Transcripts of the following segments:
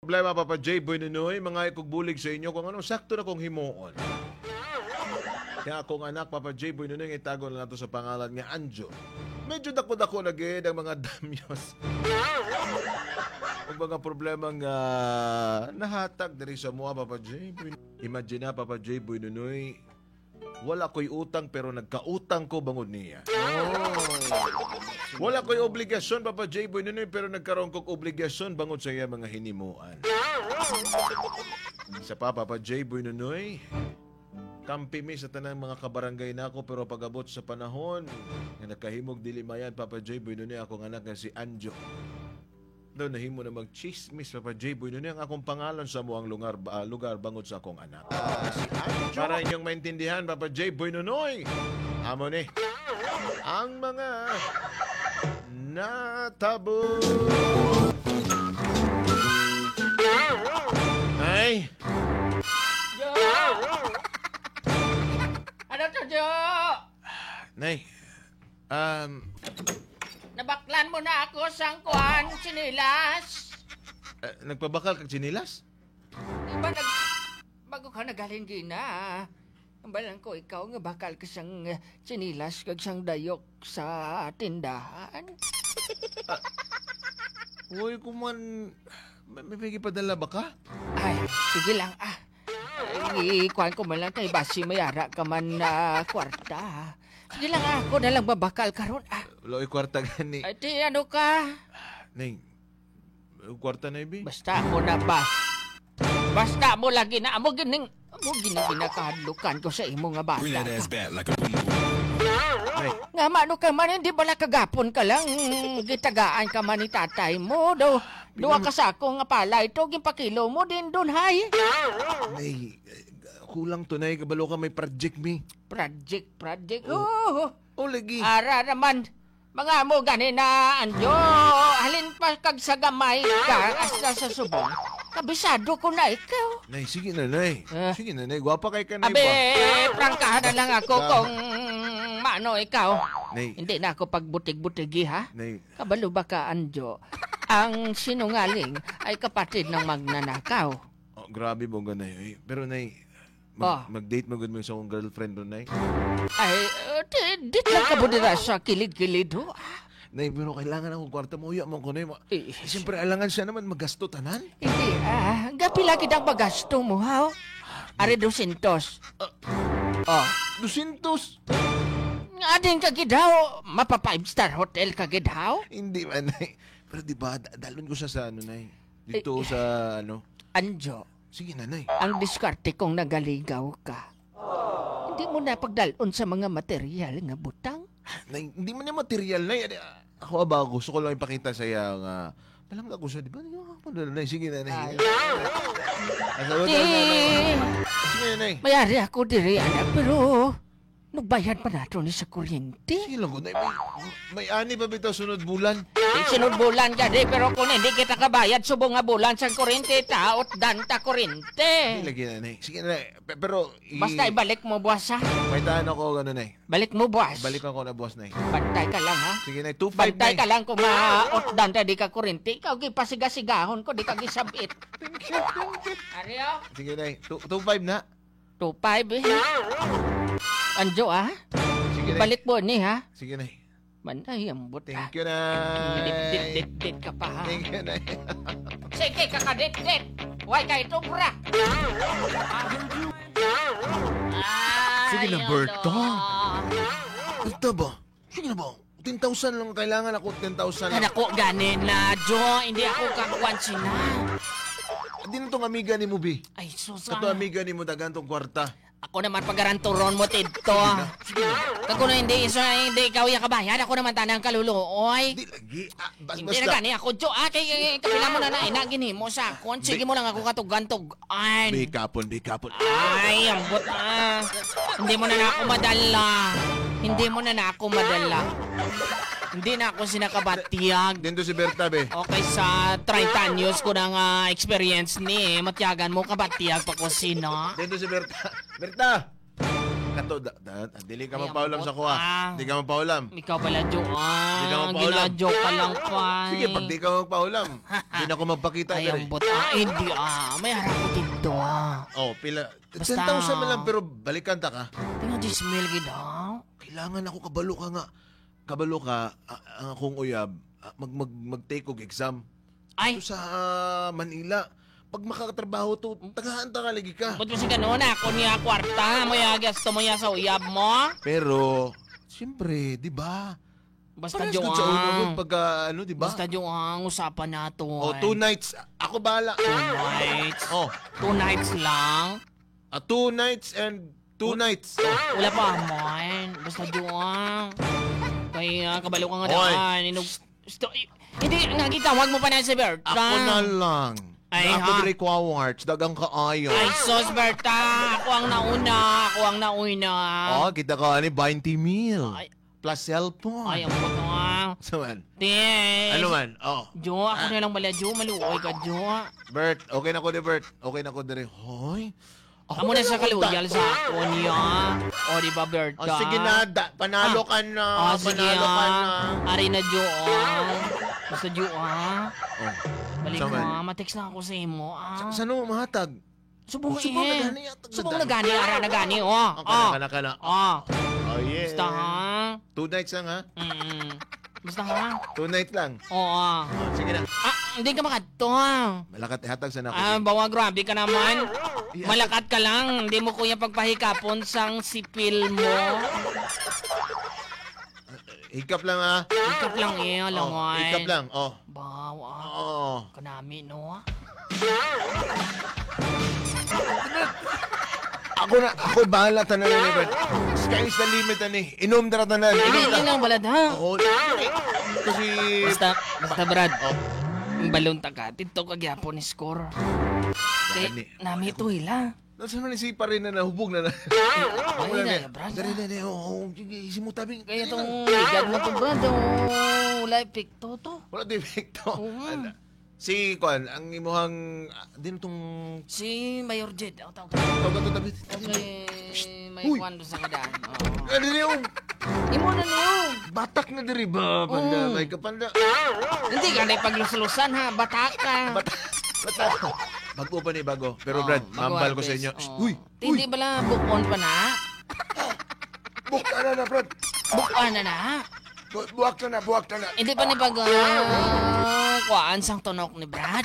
Problema, Papa J. Boy Nunoy, mga ikugbulig sa inyo kung anong sakto na kong himuon. Kaya akong anak, Papa J. Boy Nunoy, itago na nato sa pangalan nga Anjo. Medyo dako-dako na gid ang mga damyos ug mga problema nga nahatag diri sa mua, Papa J. Boy. Imagine na, Papa J. Boy Nunoy, wala ko'y utang pero nagkautang ko bangod niya. Wala ko'y obligasyon, Papa J. Boy Nunoy, pero nagkaroon kog obligasyon bangod sa iya mga hinimuan. Isa pa, Papa J. Boy Nunoy, kampi mi sa tanang mga kabarangay nako pero pag-abot sa panahon nga nakahimog dili mayan, Papa J. Boy Nunoy, akong anak nga si Anjo. Doon nahimo na mag-chismis, Papa J. Boy Nunoy, ang akong pangalan sa muang lugar, lugar bangod sa akong anak. Si Anjo. Para inyong maintindihan, Papa J. Boy Nunoy, amo ni ang mga natabo. Ay, Jo! Ano to, Jo? Nay, Nabaklan mo na ako sang kuan, sinilas. Nagpabakal kag sinilas? Di ba nag... Bago ka nagaling gina, ang balang ko ikaw nga bakal ka sang sinilas kag sang dayok sa tindahan. Uy, kuman, may padala ba ka? Ay, sige lang ah. Ay, ikuan ko man lang kay basi mayara ka man na kwarta. Sige lang ah, ako na lang babakal karon ah. Wala oy kwarta gani. Ay, di ano ka? Nay, kwarta na ibi. Basta ako na ba? Basta mo lagi na amo gining amo gining ginakahadlukan ko sa imo nga bata. Bring that ass back like a boom boom. Nay, Nga mano ka man hindi bala kagapon ka lang gitagaan ka man ni tatay mo do. Duwa ka sa ako nga pala ito gimpakilo mo din dun hay. Nay, kulang to, nay. Kabalo ka may project mi. Project, project. Oh. Oh, lagi. Ara naman. Mga mo gani na anjo halin pa kag sa gamay ka hasta sa subong. Kabisado ko na ikaw. Nay, sige na, nay. Eh. Sige na, nay. Gwapa kay ka, nay. Abe, ba? prangkahan na lang ako kung maano ikaw. Nay, Hindi na ako pagbutig-butigi, ha? nay. Kabalo ba ka, Anjo? Ang sinungaling ay kapatid ng magnanakaw. Oh, grabe mo nay. Eh. Pero, nay, Oh. mag-date mo gud mo sa akong girlfriend ron, nay. Ay, dit lang ka budira sa kilid-kilid, ho. Nay, pero kailangan akong kwarta mo. Uya mo ko, nay. Eh, Siyempre, alangan siya naman magasto tanan. Hindi, ah. Gapila kitang pagasto mo, ha? Are 200. Oh. 200! Nga din ka gid, haw. Mapa 5-star hotel ka gid, haw. Hindi man, nay. Pero di ba, dalon ko siya sa ano, nay. Dito Eh, sa ano. Anjo, Sige na, nay. ang diskarte kong nagaligaw ka. Hindi mo na pagdalon sa mga material nga butang. Nay, hindi man yung material, nay. Ako ba, gusto ko lang ipakita sa iya nga, palangga ko siya, di ba? Nay, sige na, nay. Ay. Asawa Di, na, nay. Sige na, nay. mayari ako diri, anak, pero nagbayad pa nato ni sa kuryente. Sige lang ko, nay. May ani pa bitaw sunod bulan. Di sunod bulan ka di, pero kung hindi kita kabayad, subong nga bulan sa kuryente, taot danta kuryente. Hindi lagi na, nay. Sige na, nay. Pero, Basta ibalik mo buwas, ha? May taan ako, gano'n, nay. Balik mo buwas. Balik ako na buwas, nay. Bantay ka lang, ha? Sige, nay. 2.5, Bantay nay. ka lang kung maot danta di ka kuryente. Ikaw gipasigasigahan ko, di ka gisabit. Thank you, thank you. Ariyo? Sige, nay. 2.5 na. 2.5 eh. Anjo ah. Sige, nay. Balik mo ni ha. Sige, nay. Manay, ambot ha. Thank you, nay. Dit, dit, dit, dit ka pa ha. Thank you, nay. Sige, kakadit, dit. Huwag ka ito, bra. Sige na, Berta. Berta ba? Sige na ba? 10,000 lang kailangan ako. 10,000 lang. Anak ko, ganin na, Jo. Hindi ako kakuan sina. Di na tong amiga ni mo, bi. Ay, Susan. Kato amiga ni mo, dagan tong kwarta. Ako naman pagaranturon mo, Tito. Kag kuno hindi, iso, hindi ikaw yung kabayan. Ako naman tanang kaluluoy. Di lagi. Ah, Hindi na basta. gani ako, Jo. Ah, kay kapila mo na na, ina, ginhimo sa akon. Sige mo lang ako katugan-tugan. Bi kapon, bi kapon. Ay, ambot ah. Hindi mo na na ako madala. Hindi mo na na ako madala. Hindi na ako sinakabatiyag. Dito si Berta, be. Okay, sa 30 years ko ng experience ni, eh, matyagan mo kabatiyag pa ko sino. Dito si Berta. Berta! Ato, dili ka Ay, magpaulam ambot, sa kuha. ah. Di ka magpaulam. Ikaw pala, Jo. Hindi ka Ah, magpaulam. gina-joke ka lang pa. Sige, pag di ka magpaulam, di na ako magpakita. Ay, dere. ambot. Ah, hindi ah. May harap ko dito ah. Oh, pila. Basta. 10,000 man lang, pero balikan ta ka. Tingnan, 10 mil gid ah. Kailangan ako kabalo ka nga. Kabalo ka, ang akong uyab, mag-take og exam. Ay, Ito sa Manila. Pag makakatrabaho to, tagahan ta ka lagi ka. ba't mo si ganun ako niya kwarta? Mo ya gasto mo ya sa uyab mo? Pero, siyempre, di ba? Basta Parehas Jo gud sa una ah. gud pagka, ano, di ba? Basta Jo ah, ang usapan nato. Oh, 2 nights. Ako bahala. 2 nights. Oh, 2 nights lang. 2 nights and 2 nights. Oh. Wala pa man. Basta Jo ah. Kaya kabalo ka nga Oy. daan. Hindi, nga gitawag mo pa na si Berta. Ako na lang. Ay, Ako ha? diri kwa dagang kaayo. Ay, sos, Berta. Ako ang nauna. Ako ang nauna. Oh, kita ko ani 20 mil. Ay. Plus cellphone. Ay, ang puto ah. So man. Tes. Ano man? Oh. Jo, ako na lang bala, Jo. Maluoy ka, Jo. Bert, okay na ko di Bert. Okay na ko diri. Hoy. Ako Amo na sa lang kaluyal sa ako niya. O, di ba, Berta? Oh, sige na, panalo ka na. Ah, sige panalo ka ah. na. Ari na, Jo. Ah. Basta, Jo, ah. Oh. Balik Sa man? ka, matext lang ako sa imo, ah. Sa ano mahatag? Subong Oh, subong eh. na gani, atag na Subong na gani. gani, ara na gani, oh. Oh, kana, kana, kana. Oh. Oh, yeah. Basta, ha? 2 nights lang ha. Basta, ha? 2 nights lang. Oo, ah. Oh, sige na. Ah, hindi ka makadto, ha? Malakat hatag sa nako. Ah, bawa, grabe ka naman. Malakat ka lang. Hindi mo kuya pagpahikapon sang sipil mo. Hikap lang ha. Hikap lang eh, Oh, alangoy. hikap lang. Oh. Bawa. Oh. Kanami, no? Ako na, ako bahala tanan ni Bert. Sky is the limit ani. Inom dara tanan. Hindi, Inom hindi ta. lang balad, ha? Oh, kasi Basta, basta, Brad. Oh. Balon ta ka. Tito ka gyapon ni score. Kay, Gani. nami ito ila. Nasa man si pa rin na nahubog na na. Ay, na, Brad. Dali, dali. Oh, sige, simutabing. Kaya itong ligad mo to, Brad. Oh, wala epekto to. Wala di epekto. Oo. Ano? Si Kwan, ang imuhang din tong Si Mayor Jed. Oh, tawag. tawag to tabi. Okay, may Uy. kwan doon sa kadaan. Oh. Ano niyo? Imo na niyo. Batak na diri ba? Panda, may kapanda. Hindi ka na ipagluslusan ha. Bata ka. Batak. Batak. Bago pa ni bago. Pero Oh, Brad, bago mambal ko sa harvest. inyo. Oh. Shh, uy, uy. Hindi bala book on pa na? Book na na, Brad. Book on na na? Buwak na na, buwak na na. Hindi pa ni pag kuhaan sang tunok ni Brad?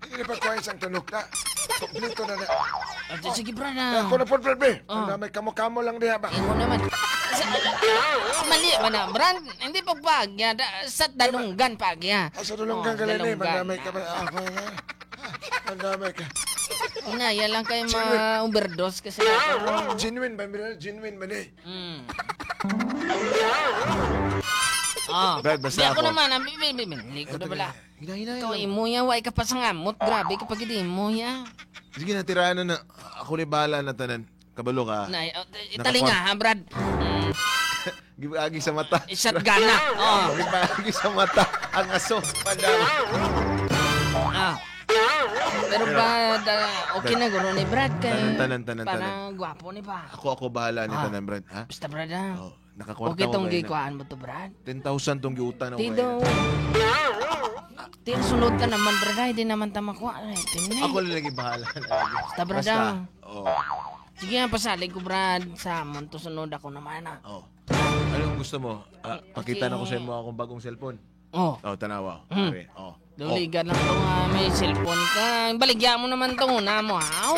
Hindi pa kuha isang tunok na. Kompleto na na. Ah, sige Brad ah. Ako na po, Brad, be. Oh. May kamo-kamo lang diha ba? Imo naman. Mali ba na, Brad? Hindi pa pagya. Sa dalunggan pagya. Ah, sa dulonggan Oh, ka lang eh. dalunggan. Mandamay ka ba? Ako na. Mandamay ka. Inaya lang kayo ma-overdose kasi. Genuine ba? Brad? Genuine ba ni? Ah. Brad, basta Di ako ako. naman. Hindi ko na bala. Hina, hina. Ikaw imo ya, way ka pa sa ngamot. Grabe kapag hindi imo ya. Sige na, tiraan na na. Ako ni bahala na tanan. Kabalo ka. Na, italinga ha, Brad. Gibagi sa mata. Shotgun na. Oh. Gibagi sa mata. Ang aso. Panda. Ah. Pero Brad, okay na guro ni Brad kay Tanan, tanan, tanan, para tanan. gwapo ni ba. Ako bahala ni Ah. tanan, Brad. Ha? Basta Brad ha. Oh, nakakwarta Okay mo tong ba yun? gikuan mo to Brad. 10,000 tong giutan ako. Tido. Tiyo sunod ka naman Brad, ay, di naman ta makuha. Ay, tinay. Ako lang lagi bahala. Basta Brad Basta. ah. Oh. Sige nga, pasalig ko Brad. Sa amon to sunod ako naman ah. Oh. Anong gusto mo? Ah, pakita na ko sa imo akong bagong cellphone. Oh. Oh, tanawa. Pare. Oh. Duligan lang to nga, may cellphone ka. Baligya mo naman to una mo, ha?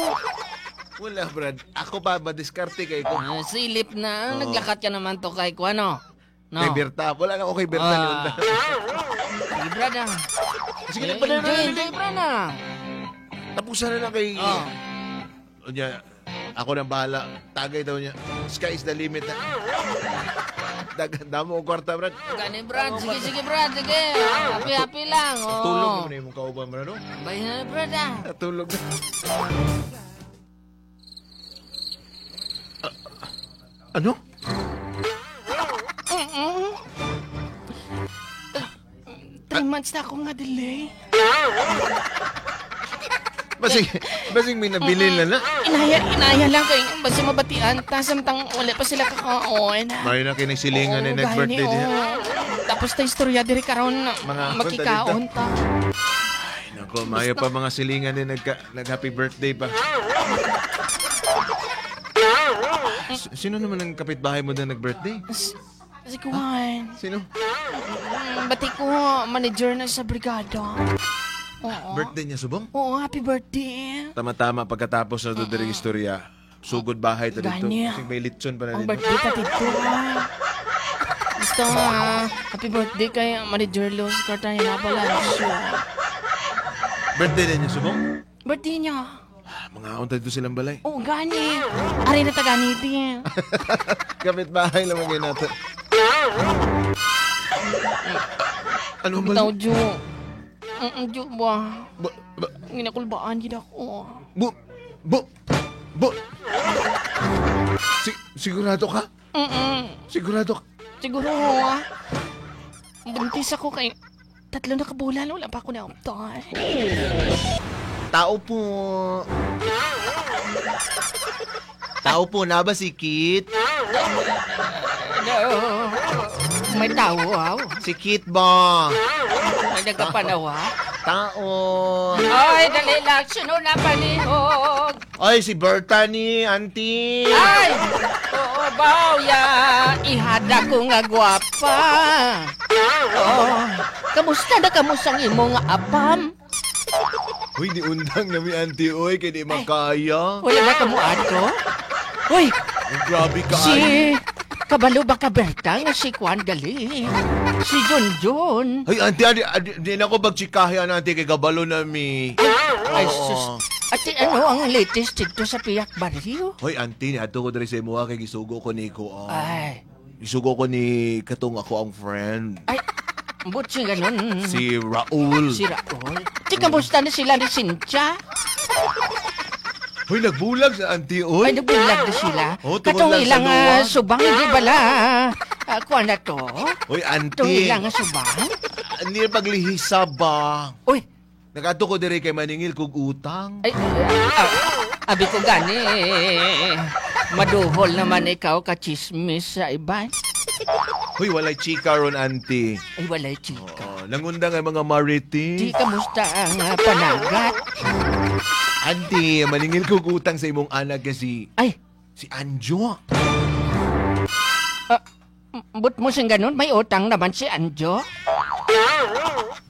Wala, Brad. Ako pa ba diskarte kay ko? Ah, silip na. Naglakat ka naman to kay Kuano. No. Kay Berta. Wala na ako kay Berta Ah. noon. Sige, Brad ah. Sige na, pala na. Enjoy, enjoy, Brad ah. Tapusan na lang kay... Oh. Unya, ako nang bahala. Tagay daw niya. Sky is the limit na. Damo og kwarta, Brad. Gani, Brad. Sige, sige, Brad. Sige. Happy, happy lang. Oh. Tulog naman na yung kauban, Brad. No? Bye na, Brad ah. Tulog na. Ah, ano? Mm-mm. 3 months na ako nga delay. Basing, basing may nabilin na na. Inaya, inaya lang kay basta mabatian ta samtang wala pa sila kakaon. Mayo na kinisilingan Oo, ni nag-birthday gani, diha. oo. Tapos ta istorya diri karon Mga makikaon ta. Ay, nako, mayo pa mga silingan ni nag-happy birthday pa. Sino naman ang kapitbahay mo na nag-birthday? Si Kuan. Sino? Bati ko, manager na sa brigada. Oo. Birthday niya, subong? Oo, happy birthday. Tama-tama pagkatapos na doon diri istorya. Sugod bahay ta dito. Gani. Kasi may litson pa na Ang dito. birthday ta dito. Basta, happy birthday kay Manager Luz Cartagena Balancio. Birthday din niya, subong? Birthday niya. Ah, mga aon ta dito silang balay. Oo, gani. Ari na taganiti. Kapitbahay lang mga natin. Ano ba? Bitaw, Ju. Ju ba? Bu, bu, Ginakulbaan gid ako. bu, bu, bu. Sigurado ka? Sigurado ka? Siguro, ah. Buntis ako kay 3 na kabulan, wala pa ako na-upton. Tao po. Tao po na ba si Kit? No. May tao, aw. Si Kit ba? May nagkapanawa. Tao. Ay, dali lang. Sino na palihog? Ay, si Berta ni, auntie. Ay! Oo, bawya. Ihada ko nga gwapa. Oo. Kamusta na kamusta ang imong apam? Uy, di undang na mi, auntie. Uy, kay di makaya. Wala na kamo ato? Uy, Ay, grabe ka, si ay. Kabalo ba ka, Berta, nga si Juan gali? Si John John. Ay, auntie, adi, adi, di na ko pagtsikahe, auntie, kay kabalo na mi. Ay, sus. Ate, ano ang latest dito sa Piyak Barrio? Hoy, auntie, niadto ko diri sa imuha kay gisugo ko ni ko. Ah. Ay, Gisugo ko ni katong ako ang friend. ay, butsi ganun. Si Raul. Si Raul. Di, kamusta na sila ni Cynthia? Hoy, nagbulag sa auntie, oy. Ay, nagbulag na sila. Oh, tungod Katong lang sa ilang luwa. subang, hindi bala. Kuha na to. Hoy, Katong auntie. ilang subang. Hindi paglihisa ba? Uy, Nakato ko diri kay maningil kog utang. ay, abi ko gani. Maduhol naman ikaw kachismis sa iba. Hoy, walay chika ron, auntie. Ay, walay chika. Oh, nangundang ang mga marites. Di, kamusta ang panagat? Auntie, maningil kog utang sa imong anak kasi Ay, si Anjo. But mo siyang ganun, may utang naman si Anjo.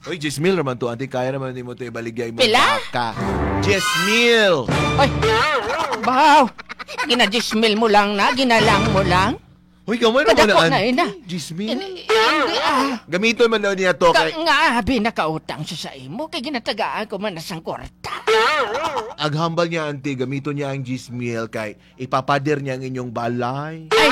Hoy, 10,000 naman to, auntie. Kaya naman ni mo to ibaligay mo. Pila? Baka. 10,000! Ay, baw! Gina-10,000 mo lang na, ginalang mo lang. Hoy, gamay naman Kadako na, na, ina. 10,000? Hindi, ah. Gamiton man daw niya to Ka, kay nga, abi, nakautang siya sa imo, kay ginatagaan ko man na sang kwarta. Ang hambal niya, auntie, gamiton niya ang 10,000 kay ipapader niya ang inyong balay. Ay!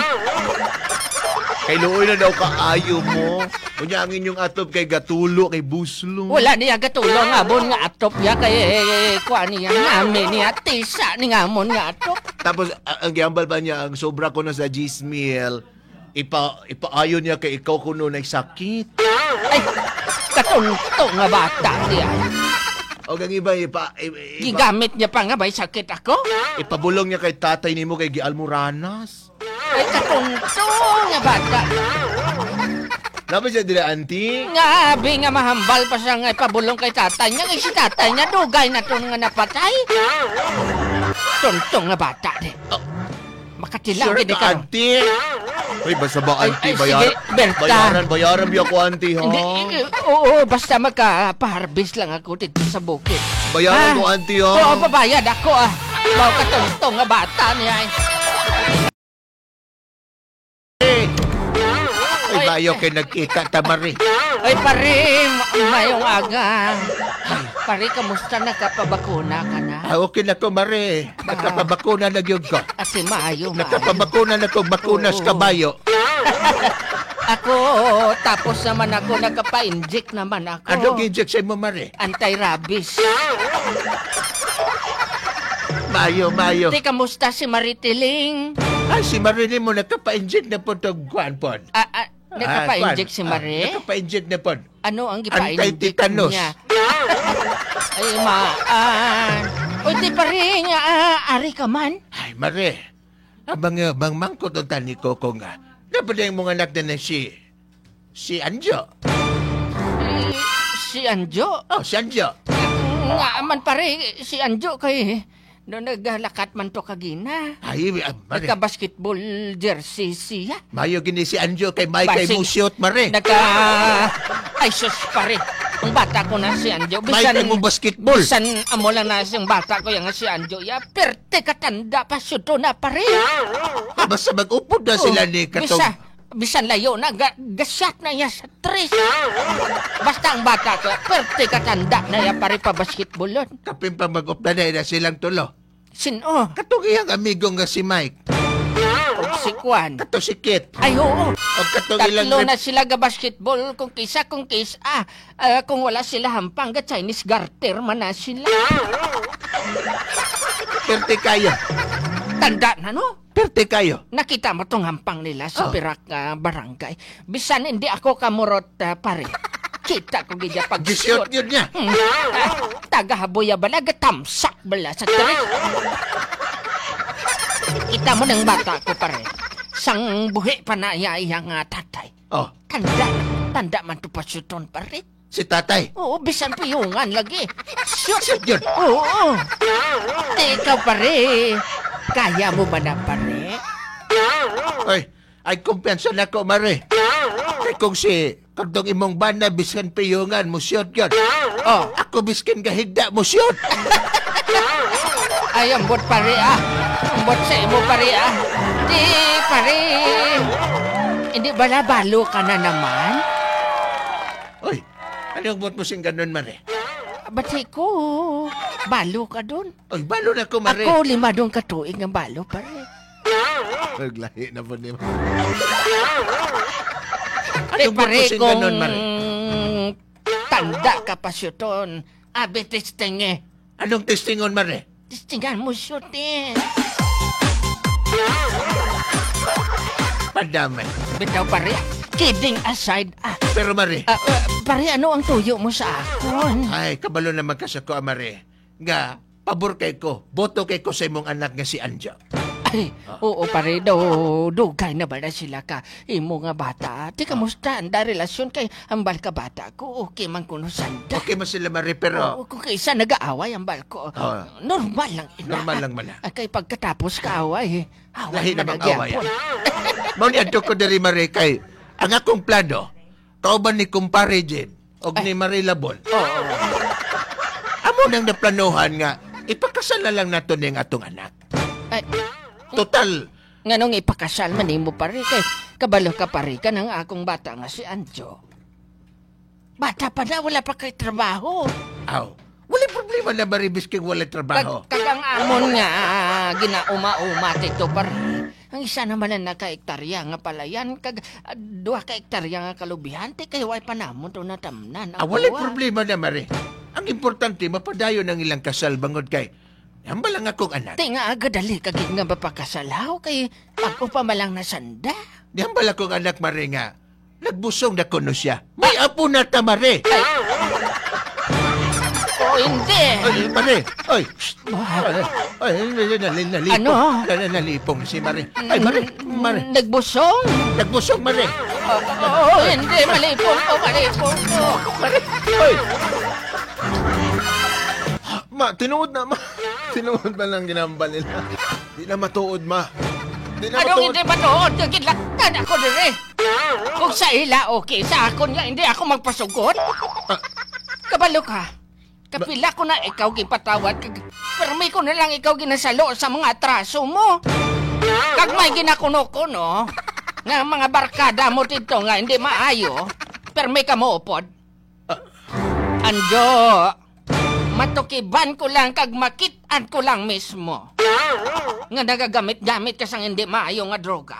Kay luoy na daw kaayo mo. Unya ang inyong atop kay gatulo, kay buslo. Wala niya gatulo nga amon nga atop ya kay kuan niya ngami niya tisa ni ngamon nga atop. Tapos ang gihambal pa niya, ang sobra ko na sa 10,000, ipaayon niya kay ikaw kuno nagsakit. Ay, katunto nga bata niya. O ang iba, Gigamit niya pa nga may sakit ako. ipabulong niya kay tatay nimo kay gialmoranas. Ay, katunto nga bata. Dapat siya dila, auntie? Nga, abi nga mahambal pa siya nga ipabulong kay tatay niya. Kay si tatay niya, dugay na to nga napatay. Tunto nga bata ni. Oh. Makatilaw Sure gid ka, ka. auntie? Uy, basta ba, Ay, auntie? ay, sige, Berta. Bayaran biya ko, auntie, ha? Hindi, oo, basta magka-harvest lang ako dito sa bukid. Bayaran Ah, ko, auntie, ha? Oo, babayad ako, ah. Baw katuntong nga bata niya, ay. Ay, bayo kay nagkita, tamari. Ay, pare, mayong aga. Ay, pare, kamusta nakapabakuna ka na? Ah, okay na ko, mare. Nakapabakuna na gyud ko. Ate, maayo, maayo. Nakapabakuna na ko, bakuna sa Oo. kabayo. Ako, tapos naman ako, nakapa-inject naman ako. Ano gi-inject sa imo, mare? Anti-rabies. Mayo, mayo. Di, kamusta si Maritiling? Ay, si Marilyn mo nakapa-inject na po itong kwan po. Nakapa-inject si Mare? Nakapa-inject na po. Ano ang gipa-inject Anti-tetanus. niya? Ay, maan. Di pare nga ari ka man. Ay, Mare. Abang bang mangkot ang tani ko ko nga. Dapat yung mga anak na si... Si Anjo. Eh, si Anjo. Oh, si Anjo. Nga man pare, si Anjo kay no naglakat man to kagina. Ay, Mare. Nagka-basketball jersey siya. Mayo gini si Anjo kay Mike kay Basig. Musyot, Mare. Nagka... Ay, sus pare. Ang bata ko na si Anjo. Mike kay mo basketball. Bisan amo lang na siyang bata ko yung si Anjo. Ya, perte katanda pa syuto na pare. Basta mag-upod na sila ni Katong. Bisa, bisan layo na, gasyat na niya sa tres. Basta ang bata ko, perte katanda na ya pare pa basketball yun. Kapin pa mag-upda na silang tulo. Sino? Katong iyang amigo nga si Mike. Og si Kwan. Kato si Kit. Ay, oo. O katong ilang... Tatlo na sila ga basketball kung kisa kung kisa kung wala sila hampang ga Chinese garter man na sila. Perte kayo. Tanda na no? Perte kayo. Nakita mo tong hampang nila sa Oh. Pirak barangay. Bisan hindi ako kamurot pare. Kita ko gidya pag Gisyot yun niya. Tagahaboya bala gatamsak bala sa tres. Kita mo ng bata ko pare. Sang buhi pa na iya iyang tatay. Oh, Tanda, tanda man to pasyuton pare. si tatay. Oo, bisan piyungan lagi. Shoot! Shoot yun. Oo. Teka pare. Kaya mo ba na pare? Ay, ay kumpiyansa na ko, Mare. Kay kung si katong imong bana biskan piyungan, musyot yun. Oh, Ako biskan gahigda, musyot. ay ambot pare ah. Ambot sa imo pare ah. Di pare. Hindi bala balo ka na naman? Oy, anong bot mo sing ganun, Mare? Bati ko, balo ka dun. Oy, balo na ko, Mare. Ako 5 dong katuig nga balo pare. Naglahi na po ni Di Anong bot mo pare sing kung ganun, Mare? tanda ka pa syuton. Abi testing eh. Anong testingon, Mare? Testingan mo shoot eh. Padamay. Bitaw pare, kidding aside. Pero, Mare, Pare, ano ang tuyo mo sa akon? ay, kabalo naman ka sa ko, Mare. Nga, pabor kay ko, boto kay ko sa imong anak nga si Anjo. Ay, oo pare, do, dugay na ba na sila ka imo nga bata? Ti kamusta ang da relasyon kay ambal ka bata ko? Okay man kuno sanda. Okay man sila, Mare, pero Oo, kung kaysa nag-aaway ambal ko. Oo. Normal lang ina. Normal lang man, ah. Ay, kay pagkatapos kaaway, away Lahi man namang ang away, gyapon. Mao ni adto ko diri Mare kay ang akong plano kauban ni kumpare Jed og ni Marie Labon. Oo. Amo nang naplanohan nga ipakasal na lang nato ning atong anak. Ay, Total, nganong ipakasal man nimo pare kay kabalo ka pare ka ng akong bata nga si Anjo. Bata pa na, wala pa kay trabaho. aw, wala problema na Mare bisking wala trabaho. Kag ang amon nga ginauma-uma tito pare. Ang isa naman na naka-hektarya nga palayan kag 2 ka hektarya nga kalubihan ti kay way pa namon to natamnan. Ah, wala problema na Mare. Ang importante mapadayon ang ilang kasal bangod kay hambal ang akong anak. Ti nga agadali kag nga mapakasalaw kay ako pa malang nasanda. Di hambal akong anak Mare nga nagbusong na kuno siya. May apo na ta Mare. O hindi. Ay, Mare. Ay, shh. Ay, ay, nalipong. Ano? Nalipong si Mare. Ay, Mare, Mare. Nagbusong? Nagbusong, Mare. Oo, hindi. Malipong ko, malipong ko. Mare, ay. Ma, tinuod na, ma. Tinuod ba lang ginambal nila? Di na matuod, ma. Di na Anong matuod. hindi matuod? Gilaktan ako dire. Kung sa ila, okay. Sa akon nga, hindi ako magpasugot. Kabalo ka. Kapila ko na ikaw gipatawad. Permi ko na lang ikaw ginasalo sa mga atraso mo. Kag may ginakuno-kuno, nga mga barkada mo dito nga hindi maayo, permi ka mo upod. Anjo, matukiban ko lang kag makitaan ko lang mismo. Nga nagagamit-gamit ka sang hindi maayo nga droga.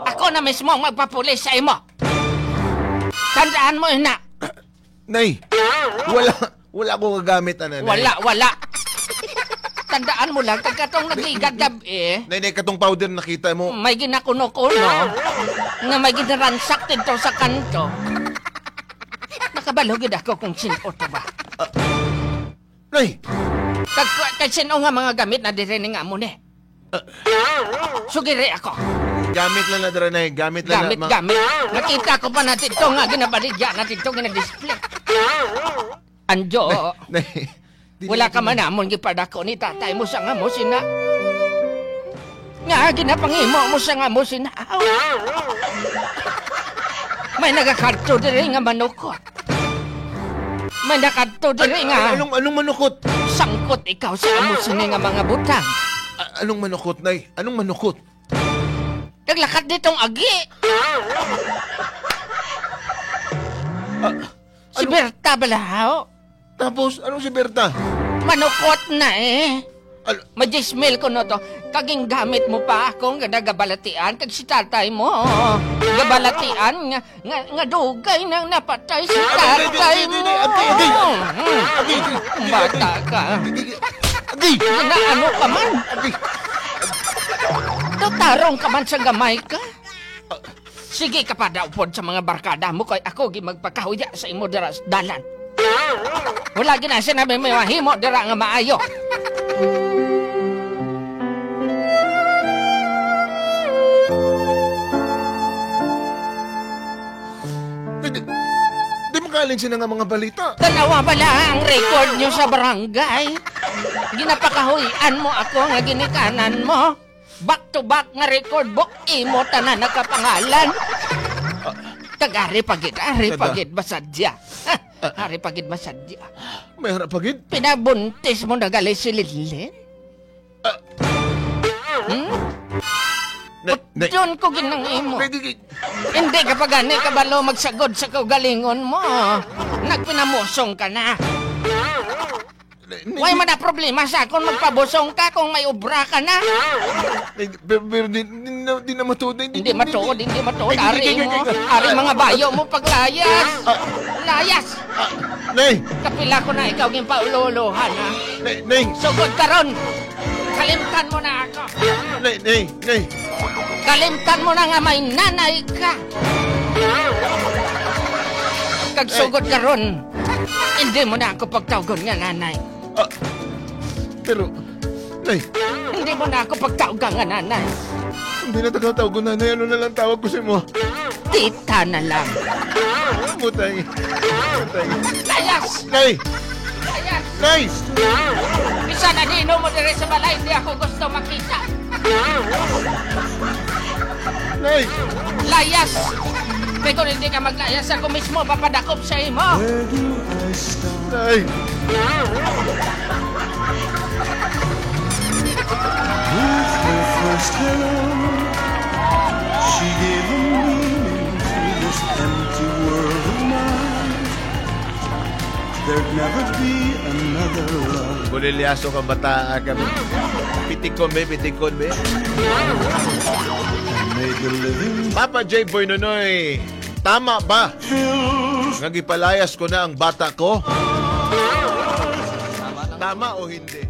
Ako na mismo ang magpapulis sa imo. Tandaan mo ina. Nay, wala akong gagamit, ana, Nay. Wala. Tandaan mo lang, kag katong nagligad gabi, Nay, nay, katong powder nakita mo. may ginakuno-kuno, nga may ginaransak dito sa kanto. Nakabalugid ako kung sino to ba. Nay! Kag kag sino nga mga gamit na dire ni nga amo ni? Sugiri ako. Gamit lang na dira, Nay. Gamit lang Gamit, na. gamit. Nakita ko pa natin ito nga ginabaligya natin ito ginadisplay. Anjo, Nay, di wala na- ka man amon gipadako ni tatay mo sa nga mo sina. Nga ginapangimo mo sa nga mo sina. Aw. May nagakadto diri nga manukot. May nakadto diri nga Anong manukot? Sangkot ikaw sa amo sini nga mga butang. Anong manukot, Nay? Anong manukot? Naglakat ditong agi. Si Berta Balahaw. Tapos, anong si Berta? Manukot na eh. Al- Majismil ko no to. Kaging gamit mo pa akong nagabalatian kag si tatay mo. Gabalatian nga, nga, nga dugay nang napatay si tatay mo. Bata ka. Ginaano ka man. Tarong ka man sa gamay ka. Sige ka pa daw pod sa mga barkada mo kay ako gi magpakahuya sa imo dira sa dalan. Wala gina sinabi may mahimo dira nga maayo. Di mo kaling sila nga mga balita. Tanawa pala ang record nyo sa barangay. Ginapakahuyan mo ako nga ginikanan mo. Back to back nga record book, imo tanan nakapangalan. Kag ari pagid, ari pagid basadya. Ha, ari pagid basadya. May harap pagid. Pinabuntis mo na gali si Linlin? Nay, Doon ko ginang imo. nay, Hindi ka pa gani kabalo magsagod sa kaugalingon mo. Nagpinamusong ka na. nay, Way man na problema sa akon magpabusong ka kung may obra ka na. Pero, di na matuod. Hindi matuod, hindi matuod. Ari mo, ari mga bayo mo paglayas. Layas! Nay, Kapila ko na ikaw ging paululuhan ha. nay, nay, Sugod karon. Kalimtan mo na ako. nay, nay, nay. Kalimtan mo na nga may nanay ka. Kag sugod karon. Hindi mo na ako pagtawgon nga nanay. Pero, nay, Hindi mo na ako pagtawgan nga nanay. hindi na tagatawag ko nanay. Ano na lang tawag ko sa mo? Tita na lang. Mutay. Mutay. Layas! Nay! Layas! Nay! Bisa na dino mo dire sa balay, hindi ako gusto makita. Nay! Layas! Kaya kung hindi ka maglayas, ako mismo papadakop sa imo. Nay! With her first hello, she gave a meaning to this empty world of mine. There'd never be another love. Bulilyaso ka bata kami. Pitikon be, pitikon be. Made the living Papa J. Boy Nonoy, tama ba? Nga gipalayas ko na ang bata ko? Tama o hindi?